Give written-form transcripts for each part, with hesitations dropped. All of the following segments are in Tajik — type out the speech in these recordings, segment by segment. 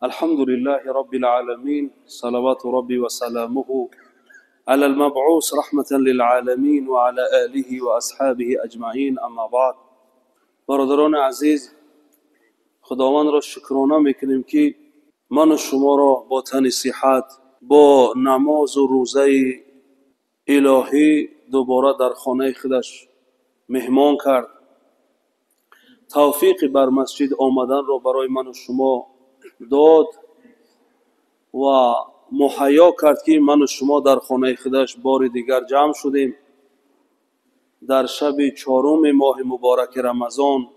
الحمد لله رب العالمين، صلوات ربي وسلامه على المبعوث رحمة للعالمين وعلى آله وأصحابه أجمعين، أما بعد. برادران عزیز، خداوند را شکرانه میکنیم که من و شما را با تن صحت، با نماز و روزه الهی دوباره در خانه خودش مهمان کرد. توفیق بر مسجد آمدن را برای من و شما داد و مهیا کرد که من و شما در خانه خودش بار دیگر جمع شدیم در شب چهارم ماه مبارک رمضان.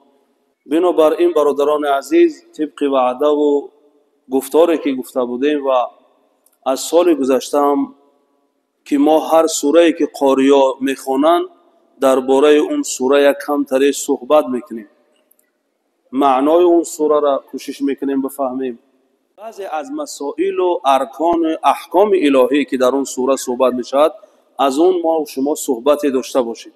بنابر این برادران عزیز، طبق وعده و گفتاری که گفته بودیم و از سال گذشته هم که ما هر سوره که قاریا میخوانند درباره اون سوره یک کمتری صحبت میکنیم، معنای اون سوره را کوشش میکنیم بفهمیم. بعضی از مسائل و ارکان احکام الهی که در اون سوره صحبت میشود از اون ما و شما صحبتی داشته باشیم.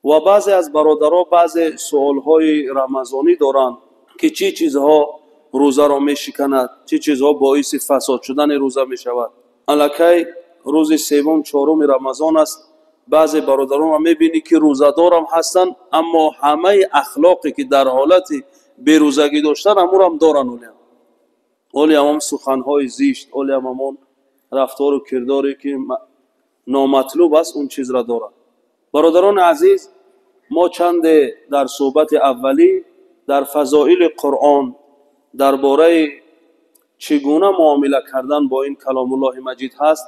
و بعضی از برادرها بعضی سوالهای رمضانی دارند که چی چیزها روزه را میشکند، چه چیزها باعث فساد شدن روزه میشود. الکی روز سوم چهارم رمضان است، بعضی برادران را میبینی که روزه‌دارم هستند اما همه اخلاقی که در حالت بیروزگی داشتن همون هم دارن. اولی هم سخنهای زشت، اولی هم همون رفتار و کرداری که نامطلوب است اون چیز را دارن. برادران عزیز، ما چند در صحبت اولی در فضائل قرآن درباره چگونه معامله کردن با این کلام الله مجید هست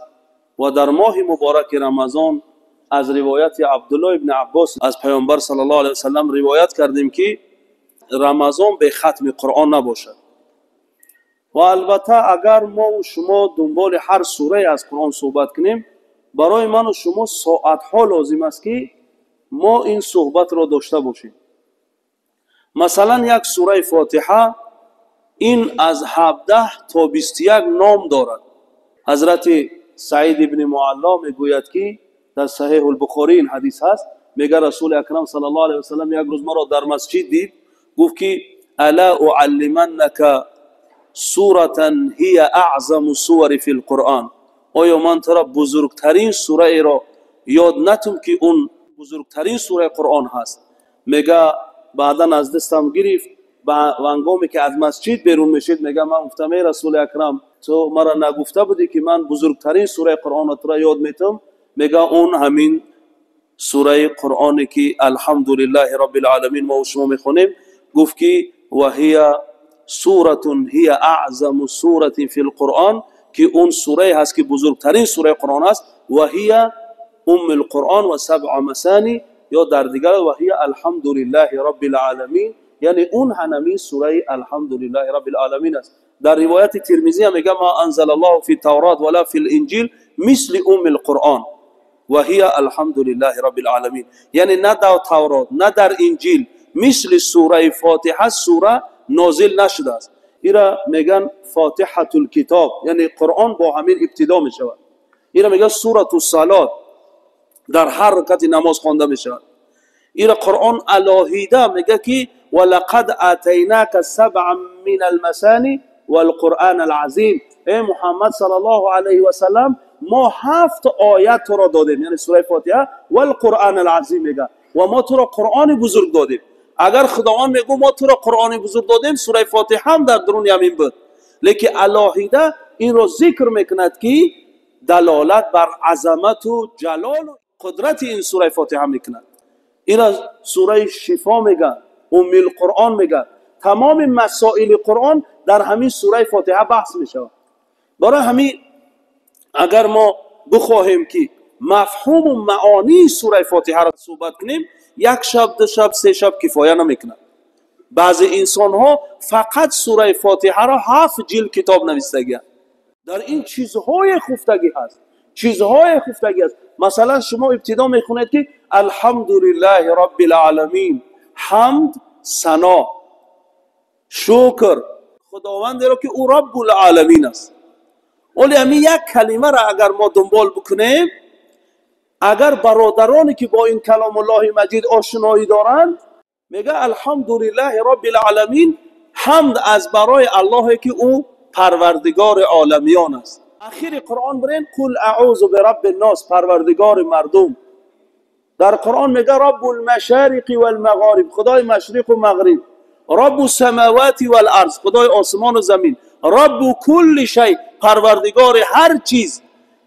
و در ماه مبارک رمضان از روایت عبدالله ابن عباس از پیامبر صلی الله علیه وسلم روایت کردیم که رمضان به ختم قرآن نباشد. و البته اگر ما و شما دنبال هر سوره از قرآن صحبت کنیم، برای من و شما ساعتها لازم است که ما این صحبت را داشته باشیم. مثلا یک سوره فاتحه این از 17 تا 21 نام دارد. حضرت سعید ابن معلا میگوید که در صحیح البخاری این حدیث هست، میگه رسول اکرم صلی الله علیه و سلم یک روز مرا در مسجد دید، گفت که الا اعلمنک سوره هی اعظم سور فی القرآن، آیا من تو را بزرگترین سوره را یاد نتم که اون بزرگترین سوره قرآن هست؟ میگه بعدا از دستم گرفت و هنگامی که از مسجد بیرون میشید میگه من گفتم ای رسول اکرم، تو مرا نگفته بودی که من بزرگترین سوره قرآن را تو را یاد میتم؟ میگه اون همین سوره قرآنی که الحمدلله رب العالمین ما و شما میخونیم. گفت که و هی سوره هی اعظم سوره فی القرآن، که اون سوره هست که بزرگترین سوره قرآن است، و هی ام القرآن و سبع مثانی، یا در دیگر و هی الحمدلله رب العالمین، یعنی اون همین سوره الحمدلله رب العالمین است. در روایت ترمذی هم میگه ما انزل الله فی التورات ولا فی الانجیل مثل ام القرآن و هی الحمدلله رب العالمین، یعنی نه در تورات نه در انجیل مثل سوره فاتحه سوره نازل نشده است. ایرا میگن فاتحه الکتاب، یعنی قرآن با همین ابتدا میشود. ایرا میگن سوره الصلاه، در هر رکعت نماز خوانده میشود. ایرا قرآن الهیده میگه که ولقد آتیناک سبعا من المثانی والقرآن العظیم، ای محمد صلی الله علیه و سلم ما 7 آیت تو را دادیم، یعنی سوره فاتحه والقرآن العظیم میگه و ما تو را قرآن بزرگ دادیم. اگر خداوند میگه ما تو را قرآن بزرگ دادیم، سوره فاتحه هم در درون همین بود، لیکن الهیده این را ذکر میکند که دلالت بر عظمت و جلال و قدرت این سوره فاتحه میکند. این را سوره شفا میگن، ام القرآن میگن. تمام مسائل قرآن در همین سوره فاتحه بحث میشود. برای همین اگر ما بخواهیم که مفهوم و معانی سوره فاتحه را صحبت کنیم، یک شب، دو شب، سه شب کفایه نمیکند. بعضی انسان ها فقط سوره فاتحه را 7 جلد کتاب نوشتگی. در این چیزهای خفتگی هست، چیزهای خفتگی هست. مثلا شما ابتدا میخونید که الحمدلله رب العالمین، حمد، ثنا، شکر خداوند را که او رب العالمین است. ولی همین یک کلمه را اگر ما دنبال بکنیم، اگر برادرانی که با این کلام الله مجید آشنایی دارند، میگه الحمدلله رب العالمین، Ҳамд аз барои Аллоҳе ки ӯ парвардигори оламиён аст. Ахири Қуръон бирен, қул аъузу бирабби ннос, парвардигори мардум. Дар Қуръон мега раббул машариқи вал мағориб, худои машриқу мағриб, раббу самавати вал арз, худои осмону замин, раббу кулли шай, парвардигори ҳар чиз.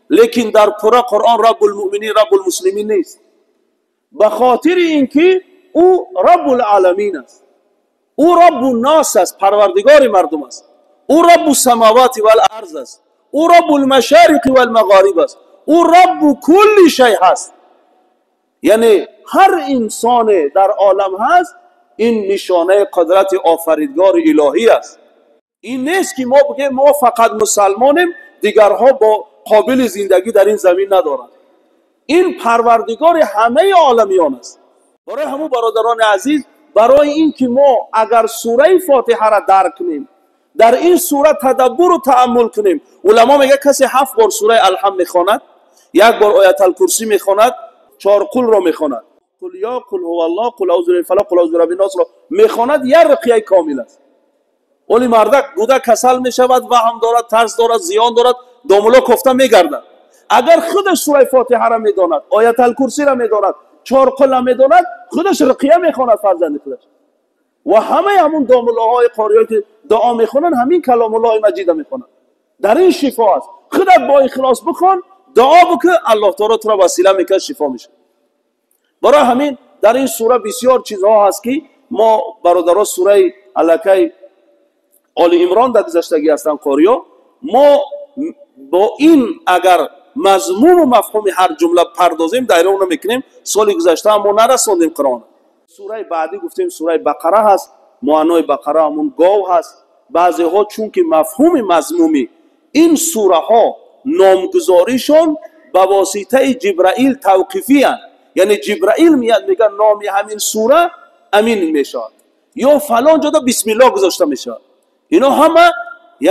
Лекин дар пура Қуръон раббул муъминин, раббул муслимин нест, ба хотири ин ки ӯ раббул аламин аст, ӯ раббу нос аст, парвардигори мардум аст, ӯ раббу самавати вал арз аст, ӯ раббул машариқи вал мағориб аст, ӯ раббу кулли шай ҳаст. Яъне ҳар инсоне дар олам ҳаст, ин нишонаи қудрати офаридгори илоҳӣ аст. Ин нест ки мо бигӯем мо фақат мусалмонем, дигарҳо бо қобили зиндагӣ дар ин замин надоранд. Ин парвардигори ҳамаи оламиён аст. Барои ҳамун бародарони азиз, барои ин ки мо агар сураи фотиҳаро дарк кунем, дар ин сура тадаббуру тааммул кунем, уламо мегӯяд касе 7 бор сураи Алҳамд мехонад, як бор ояталкурсӣ мехонад, 4 қулро мехонад, қул ё, қул ҳуваллоҳ, қул аъузу бираббил фалақ, қул аъузу бираббин носро мехонад, як руқияи комил аст. Оли мардак гуда касал мешавад, ваҳм дорад, тарс дорад, зиён дорад, домуло кофта мегардад. Агар худаш сураи фотиҳаро медонад, ояталкурсиро медонад, 4 қулро медонад, худаш руқия мехонад фарзанди худаш. Ва ҳамаи ҳамун домулоҳои қориёе ки дуо мехонанд, ҳамин каломуллоҳи маҷида мехонанд. Дар ин шифо аст. Худат бо ихлос бихон, дуо бикун, Аллоҳ таоло туро васила мекунад, шифо мешавад. Барои ҳамин дар ин сура бисёр чизҳо ҳаст ки мо бародаро сураи аллакай Оли Имрон дар гузаштагӣ ҳастанд қориё, мо бо ин агар мазмуну мафҳуми ҳар ҷумла пардозем, дайрон намекунем. Соли гузашта мо нарасондем Қуръон. Сураи баъдӣ гуфтем сураи Бақара ҳаст, маънои Бақара ҳамун гов ҳаст. Баъзеҳо чунки мафҳуми мазмуми ин сураҳо номгузоришон ба воситаи Ҷибраил тавқифиянд, яъне Ҷибраил меяд мега номи ҳамин сура амин мешавад ё фалон ҷода бисмиллоҳ гузошта мешавад. Ино ҳама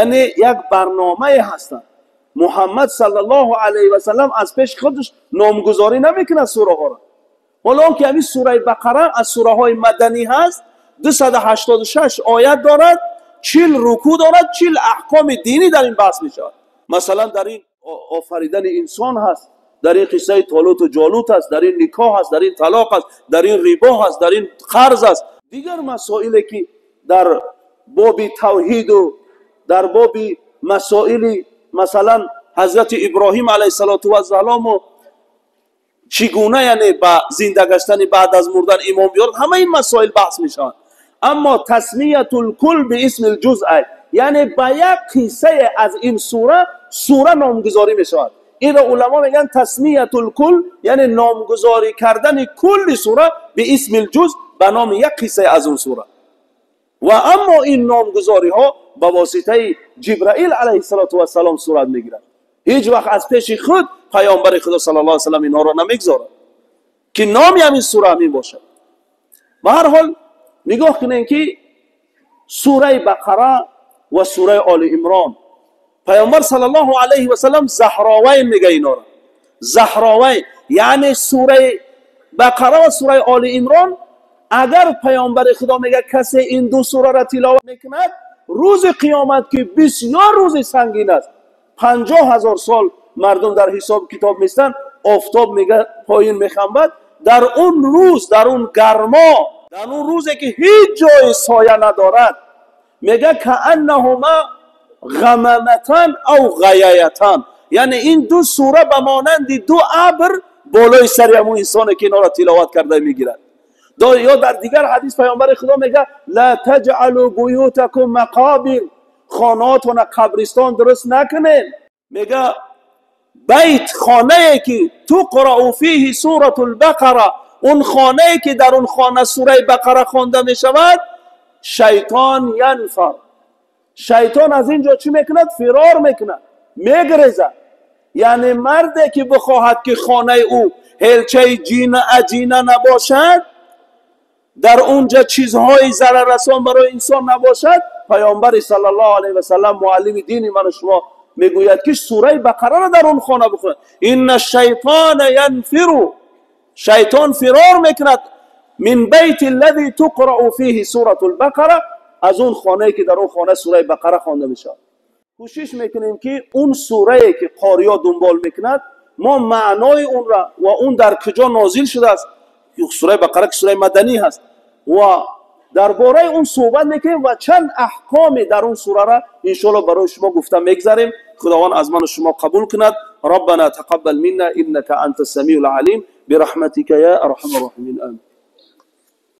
яъне як барномае ҳастанд. Муҳаммад саллаллоҳу алайҳи васаллам аз пеши худаш номгузорӣ намекунад сураҳоро. Ҳоло он ки ҳамин сураи Бақара аз сураҳои маданӣ ҳаст, 286 оят дорад, 40 рукӯъ дорад, 40 аҳкоми динӣ дар ин баҳс мешавад. Масалан дар ин офаридани инсон ҳаст, дар ин қиссаи Толуту Ҷолут аст, дар ин никоҳ аст, дар ин талоқ аст, дар ин рибо ҳаст, дар ин қарз аст. Дигар масоиле ки дар боби тавҳиду дар боби масоили масалан ҳазрати Иброҳим алайҳиссалоту вассалому чӣ гуна яъне ба зинда гаштани баъд аз мурдан имон биёрад, ҳама ин масоил баҳс мешаванд. Аммо тасмиятул кул биисмил ҷузъ, яъне ба як қиссае аз ин сура сура номгузорӣ мешавад. Инро уламо мегӯянд тасмиятул кул, яъне номгузорӣ кардани кулли сура биисмил ҷузъ, ба номи як қиссае аз он сура. Ва аммо ин номгузориҳо ба воситаи Ҷибраил алайҳиссалоту вассалом сурат мегирад. Ҳеҷ вақт аз пеши худ паёмбари Худо саллаллоҳу алайҳи васаллам инҳоро намегузорад ки номи ҳамин сура ҳамин бошад. Ба ҳар ҳол нигоҳ кунем ки сураи Бақара ва сураи Оли Имрон, паёмбар саллаллоҳу алайҳи васаллам заҳровайн мега инҳоро. Заҳровайн яъне сураи Бақара ва сураи Оли Имрон. Агар паёмбари Худо мега касе ин ду сураро тиловат мекунад, рӯзи қиёмат ки бисёр рӯзи сангин аст, 50 000 сол мардум дар ҳисоб китоб местанд, офтоб мега поин мехамбад, дар он рӯз, дар он гармо, дар он рӯзе ки ҳеҷ ҷои соя надорад, мега кааннаҳума ғамаматан ав ғаяятан, яъне ин ду сура ба монанди ду абр болои сари ҳамун инсоне ки инҳоро тиловат карда мегирад. Ё дар дигар ҳадис паёмбари Худо мега ла таҷъалу буютакум мақобир, хонаотона қабристон дуруст накунед. Мега байт хонае ки туқраъу фиҳи сурату лбақара, он хонае ки дар он хона сураи Бақара хонда мешавад, шайтон янфар, шайтон аз ин ҷо чӣ мекунад? Фирор мекунад, мегрезад. Яъне марде ки бихоҳад ки хонаи ӯ ҳелчаи ҷина аҷина набошад, дар онҷа чизҳои зараррасон барои инсон набошад, паёмбари саллаллоҳу алайҳи васаллам муаллими дини ману шумо мегӯяд ки сураи Бақараро дар он хона бихонад. Инна шайтона янфиру, шайтон фирор мекунад, мин байти аллази туқраъу фиҳи сурату лбақара, Аз он хонае ки дар он хона сураи Бақара хонда мешавад, кӯшиш мекунем, ки он сурае ки қориё дунбол мекунад, мо маънои онра ва он дар куҷо нозил шудааст, сураи Бақара ки сураи маданӣ ҳаст, ва дар бораи он суҳбат мекунем ва чанд аҳкоме дар он сурара иншоалло барои шумо гуфта мегзарем. Худованд аз ману шумо қабул кунад. ربنا تقبل منا إنك أنت السميع العليم برحمتك يا أرحم الراحمين آمين.